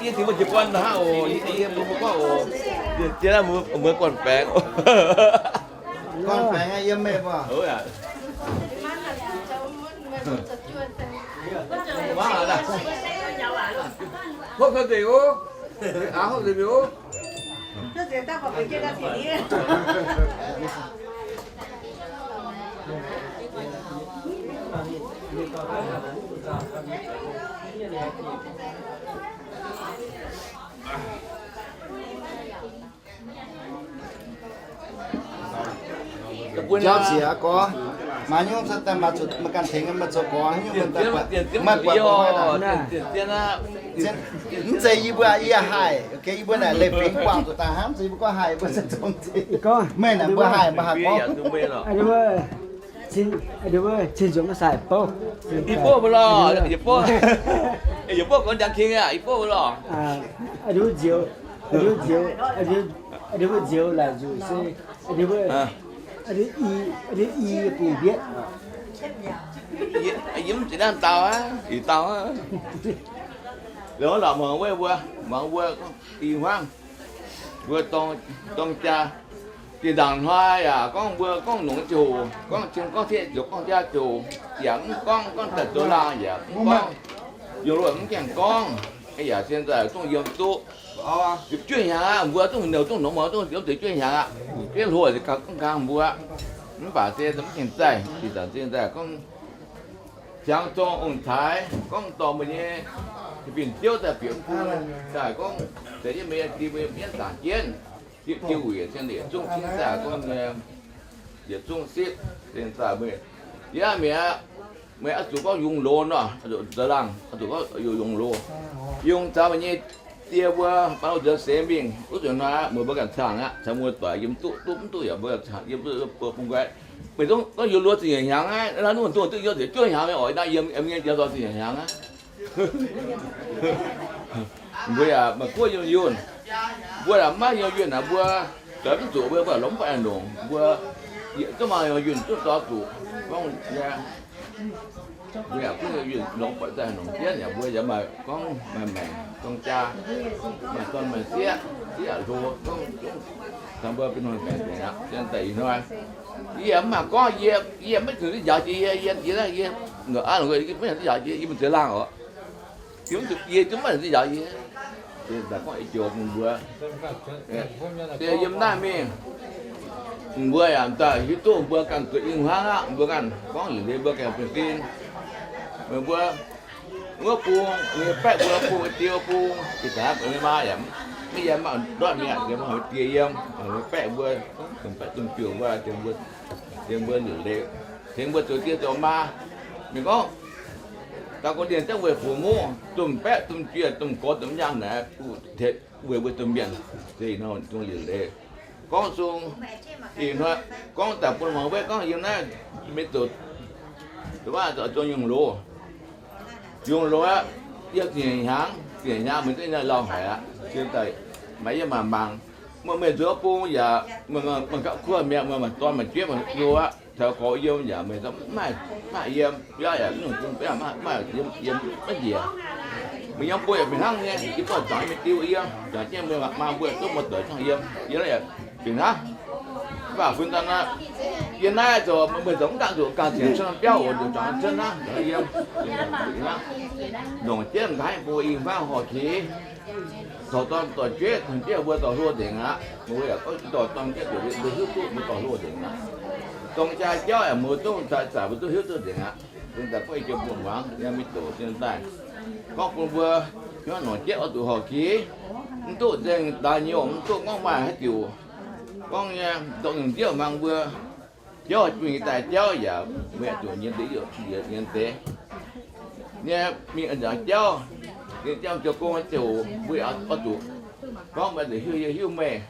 Yie tengx mbuo jiez gorn hnangv oc. Yie mbuo gorngv oc. Yie naaiv mbuo gorn-baengx. Gorn-baengx yiem meih mbuo. Hopv nzengc oc. Aav, hopv nzengc oc. Jauv ziex gorx, maaih nyungc se daaih maaih zuqc meih ganh tengx maaih zoux gorx, nyungc mienh daaih buatc, maaih buatc. Mv zeiz yie mbuo, yie haih, yie mbuo naaic leiz-fingx buangh zuqc daaih hnangv, mv zeiz yie mbuo gorngv haih, yie mbuo se zong zeiz. Meih naaic mbuo haih, mbuo haih gorngv. Cin nzuonx maiv sai bouv. Yie bouv mbuo lorh, yie bouv. Yie bouv gorngv ndiangx king aqv, yie bouv mbuo lorh. Nziouv, nziouv, nziouv laaic nzuqc se, i, i bungx mbietv. Yie mv ziex nanv dau aqv, ih dau aqv. Lorqc, muangx wuov mbuo, muangx mbuo i hmuangv. Mbuo dorng jaa, zinh ndaangc hnoi yaac gorngv mbuo gorngv longc ziangh hoc, gorngv cien gorngv sieqv ziouc gorngv jaav ziouc, yaac mv gorngv gorngv daaih zoux laangh yaac mv gorngv, yungz loz mv gaengh gorngv, yaac cien daaih zungv yiem duqv juov hnyangx aqv. Mbuo zungv nouh zungv longx, mbuo zungv yiem deix juov hnyangx aqv. Jienv hlo gauh gorngv nqaang mbuo, mv baac se mv gaengh zaih. Ih zanc se daaih gorngv Siang zong ong-taaix gorngv dorh mbuo nyei fin-ziouv daaih bieqc mv bung daaih gorngv, deix jienv mbuo nyei die mbuo nyei mienv zaangc jienv, diuh diuh yietc cien yietc zungv cingv daaih gorngv nyei, yietc zungv sipv cien daaih meih, yie aqv, meih aqv, meih oix zuqc gorngv yungz loz nor, oix zuqc za'laangh, oix zuqc gorngv yungz loz. Yungz caux meih nyei die mbuo baav loz nzuonx seix mingh wuov zanc nor, meih mbuo ganh caangh aqv, caux mbuo doic yiem duqv, duqv mv duqv yaac mbuo ganh caangh yiem duqv bung nqoi. Meih zungv gorngv yungz loz ziepc nyeic hnyangx aqv, naaiv nungc zungv duqv yungz ziepc juov hnyangx oc, naaiv yiem, yiem nyei jauv dorh ziepc nyeic hnyangx aqv. Mbuo yaac maaih guoqv yiem yunh, mbuo yaac maiv yiem yunh aqv, mbuo zoux mv zuqc, mbuo longc mv buatc longc, mbuo yietc zungv maaih yiem yunh zungv dorh zuqc. Gorngv mbuo yaac gunv yiem yunh longc buatc daaih longc jienv yaac mbuo yaac maaih gorngv maaih maengc dorng jaa, maaih dorn maaih sieqv, sieqv yaac hlo, gorngv zungv taux mbuo benx maengc deix aqv. Daaih ih hnoi yie mv maaih gorngv, yie, yie maiv zuqc njaaux jiex yie, yie jiex naaiv yie, aa, yie maiv zuqc njaaux jiex, yie maiv zuqc laangh oc. Yie zungv maiv zuqc njaaux yie. Daaih gorngv ih joux bun mbuo, yiem naaiv mingh, mbuo yaac daaih hiuv duqv mbuo ganh zuqc i hmuangv aqv. Mbuo ganh gorngv liuc nzei mbuo ganh benx sin. Meih mbuo wuov bung, meih baeqv mbuo bung, die wuov bung, ih zanc meih maa yaac maiv yiem, maiv ndortv mi'aqv, die mbuo, die yiem, meih baeqv mbuo, baeqv domh juoh mbuo, die mbuo, die mbuo liuc nzei, tengx mbuo zoux die zoux maa. Mienh gorngv, daux gaux dien zengv weic fungx muv, domh baeqv, domh juoh, domh gorx, domh nyaanh naaic, weic mbuo domh mienh, se ih hnoi zungv liuc nzei. Gorngv zung, ih hnoi gorngv daaih bun muangx wuov, gorngv yiem naaiv maiv zuqc, zuqc zong yungz loz. Yungz loz aqv, yiem ziepc nyeic hnyangx, ziepc nyeic hnyangx meih zungv lauh haic aqv. Maaih yiem maaih mangc, meih, meih nzuonx bung yaac meih, meih gapv kuov mi'aqv, meih maaih dorn maaih jueiv maaih loz aqv, taux gorx yiem yaac meih maiv, maiv yiem, biauv yaac mv nyungc bung, biauv maiv yiem, yiem maiv njiec. Meih yiem bung yaac fih hnangv nyei, yie buatc zuangx yiem diuh yiem, zuangx jienv meih maa mbuo duqv muoz-doic hnangv yiem, yiem yaac fih hnangv. Mv baac fun daaih nor, yiem naaiv zoux meih zoux mv gangh nzuqc gangh ziangx cuotv biauv oc, nzuqc zuangx cuotv hnangv yiem. Longc jienv nqa'haav bung i hmuangv horpc qiex, dorh dorn dorh jueiv, dorh jueiv mbuo dorh hlo nzengc aqv. Mbuo yaac gorngv dorh dorn jueiv dorh jueiv mbuo hiuv duqv mbuo dorh hlo nzengc aqv. Dorng jaa jauv yaac mbuo zungv zaaix zanc mbuo duqv hiuv duqv nzengc aqv. Zinh daaih gorngv i joux mbuo muangx yaac mingh doqc zinh daaih gorngv bun mbuo hnyouv nongc jienv oix zuqc horpc qiex, mv duqv nzengc daaih nyungc, mv duqv gorngv maaih haaix diuc gorngv nyei, dorh nyungc nziouv hmuangx mbuo. Jauv junh daaih jauv yaac mbuo yaac zuqc nyiex deix, nyiex deix nyei mingh nzaangc jauv, nyiex jauv joux gong ziouc mbuo yaac oix zuqc gorngv mbuo zuqc hiuv yie hiuv meih.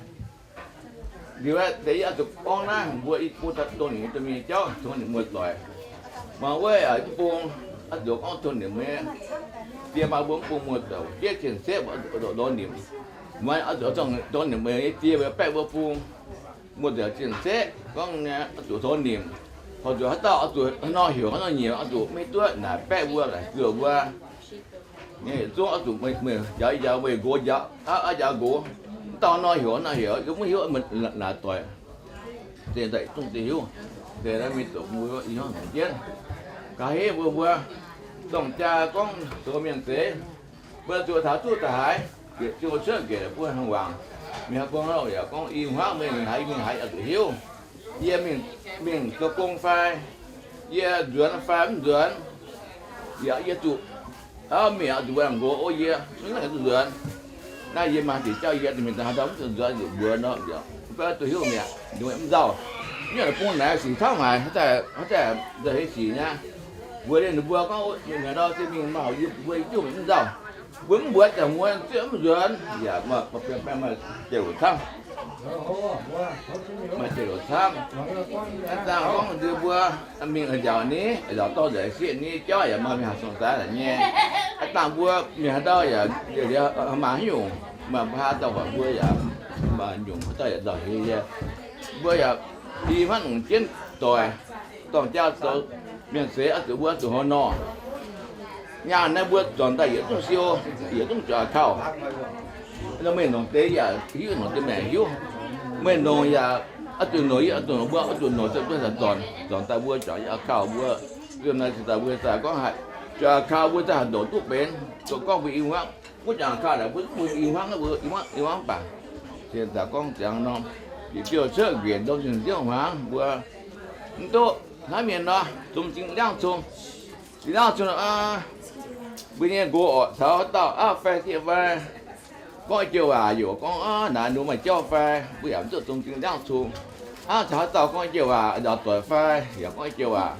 Liuz deix yie oix zuqc gorngv naaiv, mbuo i bung dongh ninh nyei domh mienh jauv tongx ninh muoz-doic. Muangx wuov i bung oix zuqc gorngv tongx ninh nyei die maa mbuo mv bung muoz-doic, jieqv cien-ceqv oix zuqc lorz nimc. Muangx oix zuqc tongx ninh nyei die mbuo baeqv mbuo bung muoz-doic cien-ceqv gorngv oix zuqc tongx nimc. Horpc zuqc haaix dauh oix zuqc haaix nor heuc haaix nor nyiemc, oix zuqc maiv duqv naaic baeqv mbuo, naaic zuoqc mbuo. Nyei yietc zungv oix zuqc meih njaaux yie njaaux, meih nqox njaaux, aa, njaaux nqox. Mv dauh nor heuc, nor heuc, yie mv hiuv, naaic doic. Deix daaih zungv deix hiuv. Deix naaiv mingh zoux mbuo i hnyouv hnyouv jienv. Ga'heiv mbuo, mbuo dongh jaa gorngv zoux mienh zeix, mbuo zuqc taux duqv daaih haaix, bieqc ziouc cuotv nqec bun hnangv wangc. Mienh haaix bung yaac gorngv i hmuangv mingh haaix, mingh haaix yaac zuqc hiuv. Yie mingh, mingh zoux gong fai, yie nzuonx fai mv nzuonx, yaac yie zuqc, aa, mienh oix zuqc mbuo nqox ov, yie mv nzuonx. Naaiv yie maaih diuc jauv yie mingh daaih haaix dauh mv zuqc nzuonx, zuqc mbuox nor, mv baac zuqc hiuv mi'aqv, mv nzauh. Nyungc bung naaiv sic tauv haic, haaix zanc hei sic nyei. Mbuox ninh mbuo gorngv, mienh haaix dauh se mingh mauh yie mbuo juqv mv nzauh. Mbuo mv mbuox ziangh muoz zieqv mv nzuonx yaac maaih jiex luoqc camv. Maaih jiex luoqc camv. Aav dangh gorngv nziex mbuo mingh njaaux ni, njaaux dorh nzengc sieqv ni, jauv yaac maaih mingh haih song zaaix la'nyei. Aav dangh mbuo mienh haaix dauh yaac liuz maaih haaix nyungc, maaih mbuo haaix dauh buatc mbuo yaac maaih nyungc haaix dauh yaac nzauh heix nyei. Mbuo yaac i hmuangv nongc jienv doic, dorng jaa zoux mienh seix oix zuqc mbuo zuqc hov nor. Nyaanh naaiv mbuo zornc daaih yietc zungv siou, yietc zungv juangc kauh. Meih nongc deix yaac hiuv, nongc deix maengc hiuv. Meih nongc yaac oix zuqc nongc, yie oix zuqc nongc, mbuo oix zuqc nongc, se mbuo daaih zornc, zornc daaih mbuo juangc yietc kauh mbuo. Yiem naaiv se daaih mbuo daaih gorngv haic, juangc kauh mbuo daaih haih ndoqc duqv benx. Zoux gorngv mbuo i hmuangv, mbuo juangc kauh naaic mbuo mv bun i hmuangv, mbuo i hmuangv, i hmuangv mv baac. Cingx daaih gorngv ziangx nor, bieqc ziouc cuotv nqec ndorm zinh ziouv hmuangx mbuo mv duqv hnangv mienh nor, zungx m'zing liangv cung. M'zing liangv cung, mbuo nyei nqox orqc, taux haaix dauh aav fai sieqv fai, gorngv joux waac yaac gorngv, aav, naaiv nor maaih jauv fai, mbuo yaac mv duqv zungx m'zing liangv cung. Aav, taux haaix dauh gorngv joux waac nzaaux doic fai, yaac gorngv joux waac.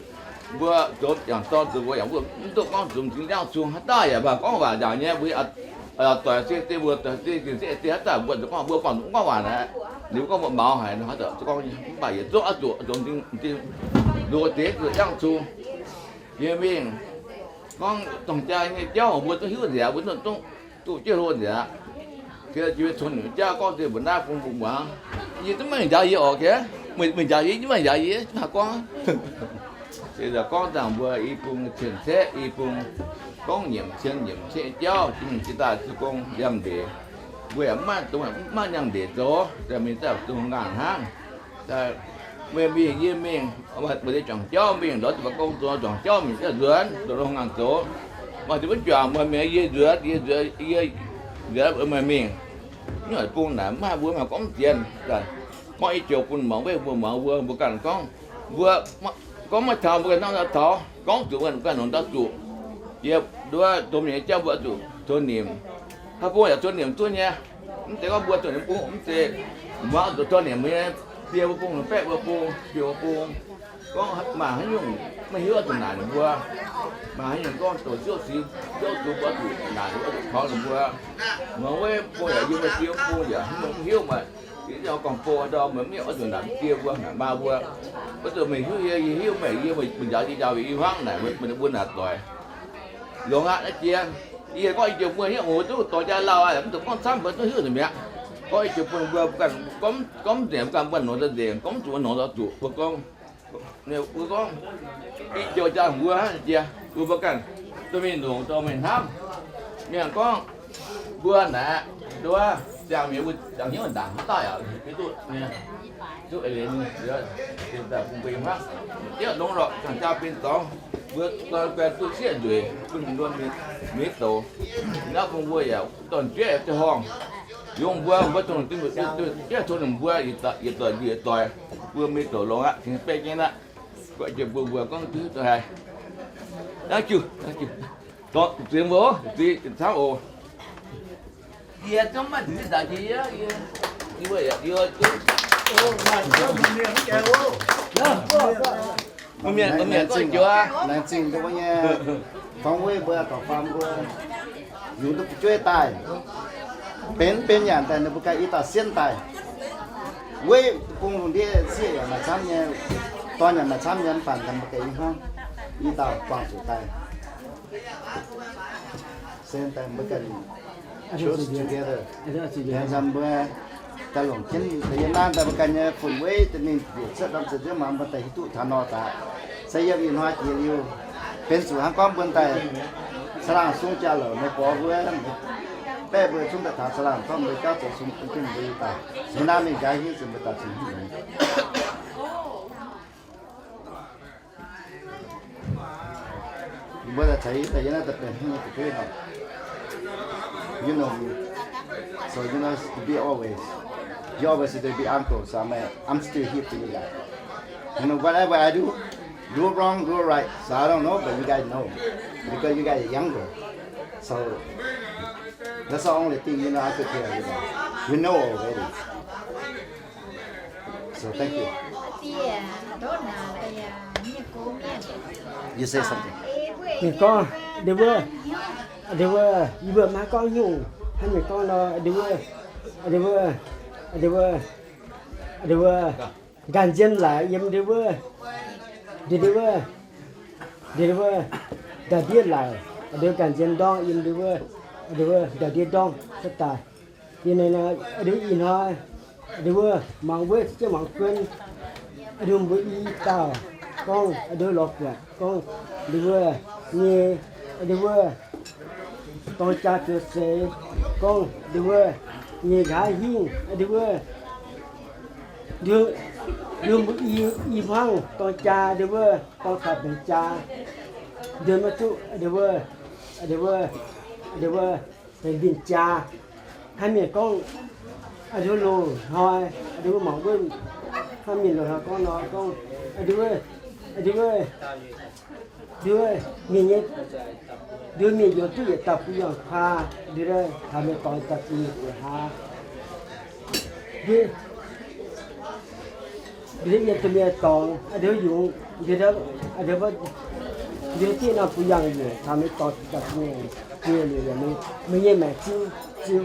Mbuo zoux yangh dorn zoux nqox yaac mbuo mv duqv gorngv zungx m'zing liangv cung. Haaix dauh yaac mv baac gorngv waac nzaaux nyei, mbuo nzaaux doic se deix mbuo doic se deix, se deix haaix dauh mbuo zuqc gorngv, mbuo buangh zuqc mv gorngv waac naaic. Liuz gorngv mbuo maux haic nor, haaix dauh gorngv, mv baac yietc zungv oix zuqc zungx m'zing, m'zing loz deix zuqc liangv cung. Yie mingh gorngv dongh jaa nyei jauv mbuo zungv hiuv nzengc, mbuo zungv duqv jienv hlo nzengc. Jiex jiex cong nimc jauv gorngv deix mbuo naaiv bung mbuo muangx. Yie zungv maiv njaaux yie orqc, meih njaaux yie, yie maiv njaaux yie, mv haih gorngv. Se gorngv dangh mbuo i bung cien-ceqv, i bung gorngv nyiemc cien nyiemc ceqv jauv, jiex mingh jiex daaih zoux gong liangx-ndeic. Mbuo yaac mv maaih dongh maiv liangx-ndeic zoux, daaih mingh daaih zoux ngaanh hnangv. Meih mingh yie mingh, mbuo deix juangc jauv mingh, lorz duqv mbuo gong zoux juangc jauv mingh, nzuonx zoux longx ngaanh zoux. Maaih deix mbuo juangc meih mingh, yie nzuonx, yie nzuonx, yie nzuonx meih mingh. Nyungc bung naaic mv haih mbuo maaih gorngv mv dienh. Gorngv i joux bun muangx, weiv mbuo muangx mbuo, mbuo ganh gorngv, mbuo gorngv maiv taux mbuo ganh hnangv taux, gorngv zuqc mbuo ganh longc ndau zuqc. Yie nduov domh mienh nyei jauv mbuo zuqc tov nimc. Haaix bung yaac tov nimc duqv nyei. Mv zeiz gorngv mbuo tov nimc bung, mv zeiz muangx zuqc tov nimc nyei. Biei mbuo bung, baeqv mbuo bung, biei mbuo bung. Gorngv maaih haaix nyungc maiv hiuv oix zuqc naaic ninh mbuo. Maaih haaix nyungc gorngv doqc ziouv sic, ziouv zuqc mbuo zuqc naaic ninh mbuo, zuqc kaux ninh mbuo. Muangx weiv bung yaac yiem mbuo biei mbuo bung yaac mv hiuv maaih. Gorngv bung ndau meih mv oix zuqc naaic biei mbuo, naaic maa mbuo. Oix zuqc meih hiuv yie, yie hiuv meih, yie meih njaaux yie, njaaux meih i hmuangv naaic, meih mbuo naaic doic. Longx aqv naaiv jiex. Yie gorngv i joux mbuo hiuv oc, duqv dorh jaa lauh aqv, mv zuqc gorngv camv, mbuo duqv hiuv nzengc mi'aqv. Gorngv i joux bun mbuo ganh gorngv, gorngv nzengc, mbuo ganh mbuo nor nzengc, gorngv zuqc nor nzengc zuqc, mbuo gorngv, mbuo gorngv, i joux jaa mbuo jiex, mbuo mbuo ganh dorh mingh longc dorh meih hnamv. Mienh gorngv mbuo naaic, nduov ziangh mienh mbuo ziangh hnyouv ndaangc haaix dauh yaac hiuv duqv nyei. Duqv eix leiz nyei, daaih bun mbuo i hmuangv, yietv longx lorqc, ganh jaa ben dorngx, mbuo dorn guai duqv sieqv nzueic, bun mbuo mingh douz. Naaiv bun mbuo yaac dorn-jueiv ziangh horngh, yungz mbuo, mbuo dongh yietv tong ninh mbuo yietc doic, yietc doic, mbuo mingh douz longx aqv, cingx baeqv jienv aqv. Guaix jiex mbuo, mbuo gorngv duqv haaix. Dangv jiu, dangv jiu. Dorh ziex mbuo, ziex camv oc. Yie zungv maiv zuqc zaaix jiex yie, yie, yie, yie, mienh, mienh gorngv jiu aqv. Laengz zingh mbuo nyei dorngx weiv mbuo, dorngx faam mbuo, yungz duqv fu'jueiv daaih, benx, benx nyanc daaih ninh mbuo ganh i dauh sienv daaih. Weiv bung lungh ndiev sieqv yaac maaih camv nyei, dorn yaac maaih camv nyei, mv baac ganh mbuo ganh i hmuangv i dauh buangh zuqc daaih. Send daaih mbuo ganh choose together. Laengz zingh mbuo daaih longc jienv yiem naaiv daaih mbuo ganh nyei fun-weiv daaih mingh bieqc cuotv norm ziex nziouv muangx mbuo daaih hiuv duqv taux nor daaih. Se yiem ih hnoi jiex liuz, benx zuqc hnangv gorngv mbuo daaih se Caangh laangh sung jaa-louc, meih gorx mbuo, meih baeqv mbuo zungv daaih taux caangh laangh, gorngv mbuo jauv zoux sung bun mbuo daaih, mbuo naaiv mingh nqa'haav hiuv zuqc mbuo daaih cingx hiuv. Mbuo daaih caux yie daaih yiem naaiv daaih benx hnyouv nyei fu'jueiv nor. You know me. So you know to be always. You always to be uncle, so I'm, I'm still here for you guys. You know, whatever I do, do wrong, do right, so I don't know, but you guys know. Because you guys are younger. So that's the only thing, you know, I could tell you guys. You know already. So thank you. You say something. Ninh gorngv, ndeic wuov, ndeic wuov, yie mbuo maiv gorngv nyungc, hnangv ninh gorngv nor, ndeic wuov, ndeic wuov, ndeic wuov, ndeic wuov, nqanx nzien laic yiem ndeic wuov, ndeic wuov, ndeic wuov, ndau-ndiev laic, ndeic wuov, nqanx nzien ndorngv yiem ndeic wuov, ndeic wuov, ndau-ndiev ndorngv cuotv daaih. Yie naaiv, ndeic wuov, ih hnoi, ndeic wuov, muangx wuov jienv muangx guon, ndeic wuov, mbuo i dauh gorngv, ndeic wuov, lorz buatc gorngv, ndeic wuov, nyei, ndeic wuov, dorng jaa joux seix, gorngv ndeic wuov, nyei nqa'haav hingv, ndeic wuov, ndeic wuov, mbuo i, i hmuangv dorng jaa, ndeic wuov, dorng taux benx jaa, ndeic wuov, maiv zuqc, ndeic wuov, ndeic wuov, ndeic wuov, benx mbienc jaa. Hnangv mienh gorngv, ndeic wuov, loz-hnoi, ndeic wuov, mangc wuov, hnangv mienh loz-hnoi gorngv nor gorngv, ndeic wuov, ndeic wuov, ndeic wuov, mienh nyei, ndeic wuov, mienh youz duqv yietc dauh bun yangh kuaa, ndeic wuov, taux mienh dorngx yietc dauh bun yangh guoqv hlaax. Ndeic wuov, yie duqv mienh dorngx, ndeic wuov, yungz, ndeic wuov, ndeic wuov, ndeic wuov, diqv nor bun yangh yuoqc, taux mienh dorngx yietc dauh bun yangh guoqv hlaax, meih nyei maengc ziu, ziu,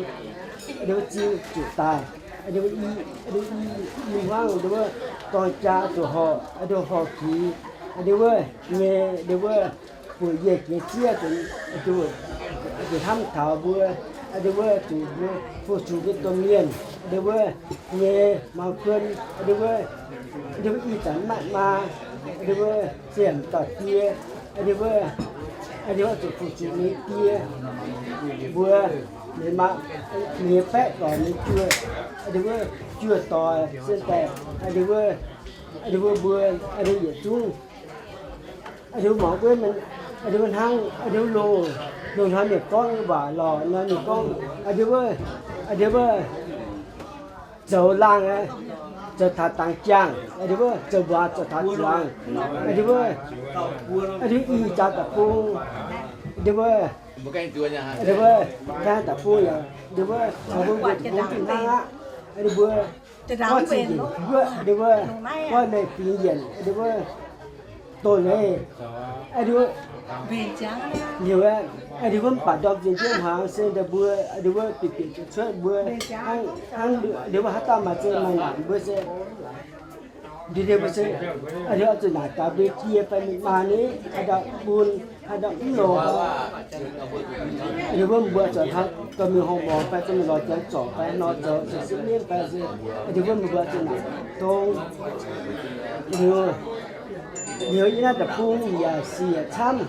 ndeic wuov, ziu zuqc daaih, ndeic wuov, i, ndeic wuov, i, i hmuangv, ndeic wuov, dorng jaa zuqc horpc, ndeic wuov, horpc zuqc, ndeic wuov, nyei, ndeic wuov, buoz-yienc jiex zieqv, zuqc, zuqc hnamv taux mbuo, ndeic wuov, zuqc mbuo fu-sux mbuo domh mienh, ndeic wuov, nyei, muangx guon, ndeic wuov, ndeic wuov, i zanc maiv maaih maa, ndeic wuov, se yaac dauh die, ndeic wuov, ndeic wuov, zuqc fu-sux ninh die, mbuo, ninh maa, ninh baeqv doic, ninh juoh, ndeic wuov, juoh doic se daaih, ndeic wuov, ndeic wuov, mbuo, ndeic wuov, yietc zungv, ndeic wuov, mangc wuov, ndeic wuov, hnangv, ndeic wuov, loz, loz-hnoi mienh gorngv nyei waac lorqc nor, ninh gorngv, ndeic wuov, ndeic wuov, zoux laangh, zoux taux dangx jaangh, ndeic wuov, zoux mbuoqc zoux taux zuangx, ndeic wuov, ndeic wuov, i jaax deic-bung, ndeic wuov, ndeic wuov, jaax deic-bung yaac, ndeic wuov, caux mbuo mbuo deic-bung duqv hnangv aqv, ndeic mbuo, gorngv zingh njiec mbuo, ndeic wuov, gorngv leih fingx yienc, ndeic wuov, doz-leiz, ndeic wuov, liuz, ndeic wuov, mv baac ndorm zinh ndiev hmuangx se ndeic mbuo, ndeic wuov, bieqc bieqc zuqc cuotv mbuo, hnangv, hnangv, ndeic wuov, haaix dauh maaih zinh maaih naanc mbuo se, ndeic mbuo se, ndeic wuov, oix zuqc naaic gaax mbuo jiex fai mingh maa ni, haaix dauh bun, haaix dauh mv longx. Ndeic wuov, mbuo zuqc hnangv dorh mingh horngh morc fai dorh mingh lorz janx zorc fai nor zoux, zoux sipv mienv fai se, ndeic wuov, mbuo zuqc naaic dongh, liuz, liuz yie naaiv deic-bung yaac siec camv.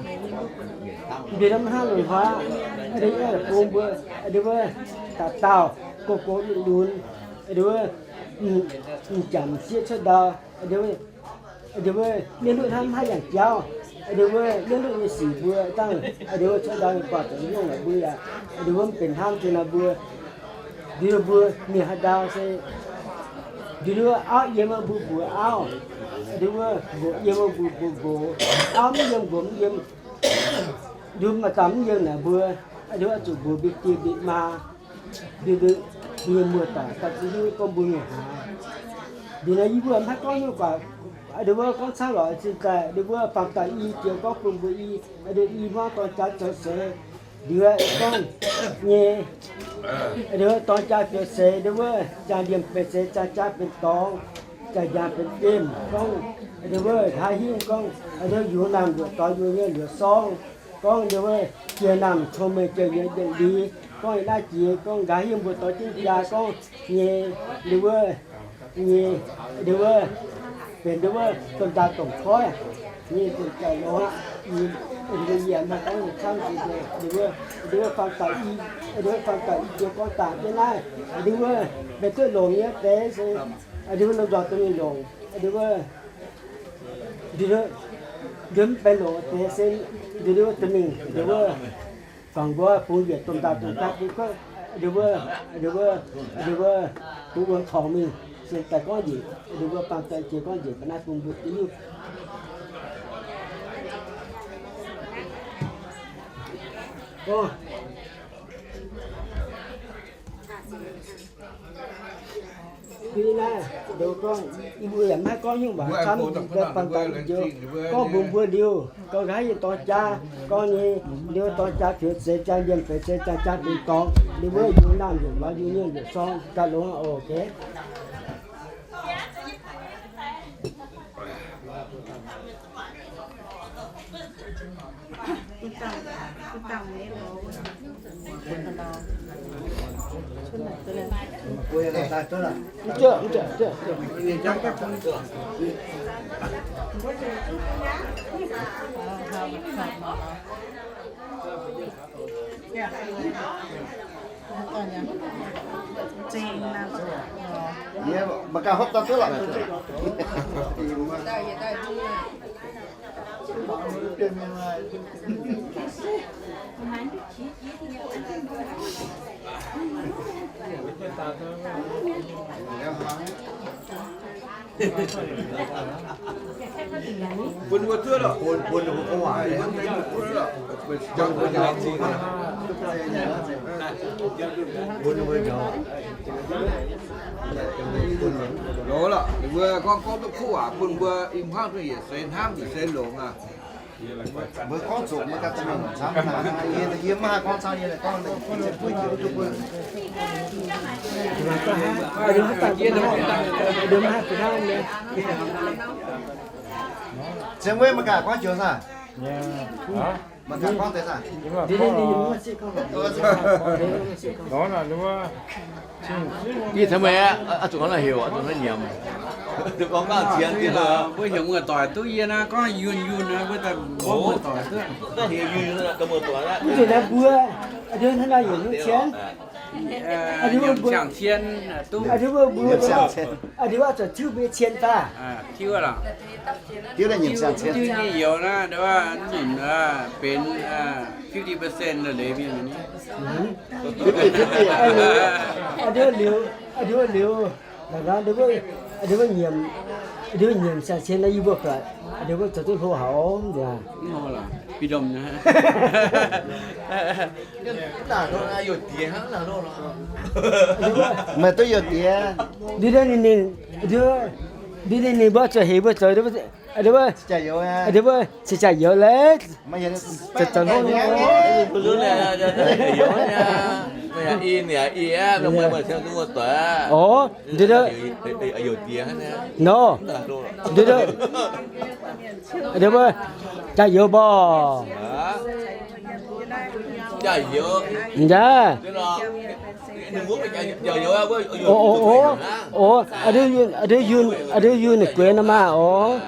Mbuo hnamv hnangv loz-hnoi, ndeic wuov, deic-bung mbuo, ndeic wuov, dauh dauh, gox gox lunx lunx, ndeic wuov, m'jangc m'sieqv cuotv ndau, ndeic wuov, mienh luoqc hnamv haaix yangh jauv, ndeic wuov, mienh luoqc nyei sic mbuo dangh, ndeic wuov, cuotv ndau nyei buatc zoux nyungc lorqc mbuo yaac, ndeic wuov, mv benx hnamv zinh nor mbuo, ndeic wuov, mbuo mingh haaix ndau se, ndeic wuov, auv yiem mbuo mbuox auv, ndeic wuov, nqox yiem mbuo mbuox nqox, auv mv yiem nqox mv yiem, ndeic wuov, maaih dauh mv yiem naaic mbuo, ndeic wuov, zuqc mbuox mbuo die mbuo maa, mbuo, mbuo nyei muoz-doic daaih zinh hiuv gorngv mbuo mingh haaix. Ndeic nor yie mbuo maiv gorngv nyungc guaax, ndeic wuov, gorngv camv lorqc, zinh daaih ndeic wuov, faam daaih i jiex gorngv bun mbuo i, ndeic i hmuangv dorng jaa zoux seix, ndeic wuov, gorngv nyei, ndeic wuov, dorng jaa zoux seix, ndeic wuov, jaa ndiemh benx seix, jaa jaa benx dorngx, jaa njang benx gemh, gorngv, ndeic wuov, nqa'haav hingv gorngv, ndeic wuov, yungz naamh luoqc dorngx yungz nyei luoqc sorng, gorngv ndeic wuov, jiex naamh cong-mengh jiex nyei yietc liz, gorngv naaiv jiex gorngv nqa'haav hingv mbuo dorh jienv jaa gorngv nyei, ndeic wuov, nyei, ndeic wuov, benx ndeic wuov, domh ndaa domh koiv, nyei domh ndaa longx aqv. Yie, yie maiv gorngv nyei camv, ndin wuov, ndin wuov faan dauh i, ndin wuov faan dauh i jiex gorngv daaih jienv naaiv, ndin wuov mbenc duqv longc nyei deix se, ndin wuov lomh nzoih duqv mingh longc, ndin wuov, ndin wuov, ndin mv benx longc deix se, ndin wuov duqv mingh, ndin wuov, fangx nqoi bungx yietc domh nzaac domh jaa bungx kuotv, ndin wuov, ndin wuov, ndin wuov, bungx wuom corc mingh, sienx daaih gorngv njiec, ndin wuov faan dauh i jiex gorngv njiec ga'naaiv bun mbuo duqv nyungc. Gorngv, bun naaiv ndoqc gorngv, yie mbuo yaac maiv gorngv nyungc waac camv, yie mbuo faan dauh i jiex gorngv mbuox mbuo liuz, gauh nqa'haav yie dorng jaa, gorngv nyei liuz dorng jaa piex zeix jaa liemh feix zeix jaa, jaa dingc dorngx, liuz wuov yie naamh yietc lorz yie nyungc yietc sorng ganh longx oc. Yie mangc gaax hopv daaih duqv lorqc. Bun mbuo zuov lorqc, bun, bun mbuo gorngv waac. Bun mbuo njoux. Loz lorqc, ninh mbuo gorngv, gorngv duqv kuv waac bun mbuo i hmuangv duqv yietc seix hnamv, yietc seix longx aqv. Mbuo gorngv zuqc mbuo ganh camv, yie, yie maiv haih gorngv camv, yie gorngv, Ziangh Wei, meih ganh gorngv joux saah? Meih ganh gorngv deix saah? Ih, taux meih aqv, zuqc gorngv naaiv heuc, zuqc naaiv nyiemc. Mbuo heuc muoz-doic duqv yie naaiv gorngv yunh yunh naaiv, mbuo daaih mbuo muoz-doic duqv. Mv zuqc naaiv mbuo, a'ndiev hnangv naaiv yaac mv cien. A'ndiev mbuo, a'ndiev mbuo, a'ndiev mbuo zuqc tiuv mbuo nyei cien daaih. Tiuv nyei youz naaiv, nyunc benx fifty percent leiz mienh. A'ndiev liuz, a'ndiev liuz, a'ndiev nyiemc, a'ndiev nyiemc siang-cien naaiv yie mbuo buatc, a'ndiev mbuo zoux duqv hlo haic nzengc. Meih duqv youh diex. Ndin ninh mbuo zuqc heuc mbuo zoux, a'ndiev mbuo cing-jaa-youz leiz. Orv, nor, nor, jaa-youz mborqc. Jaa-youz. Orv, orv, orv, a'ndiev yungh ninh gueix nor maah, orv.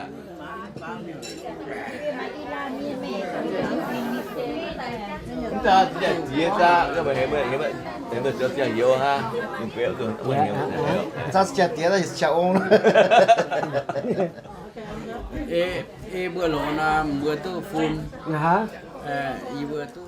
Ei, mbuo longx nor, mbuo duqv fun. Yie mbuo duqv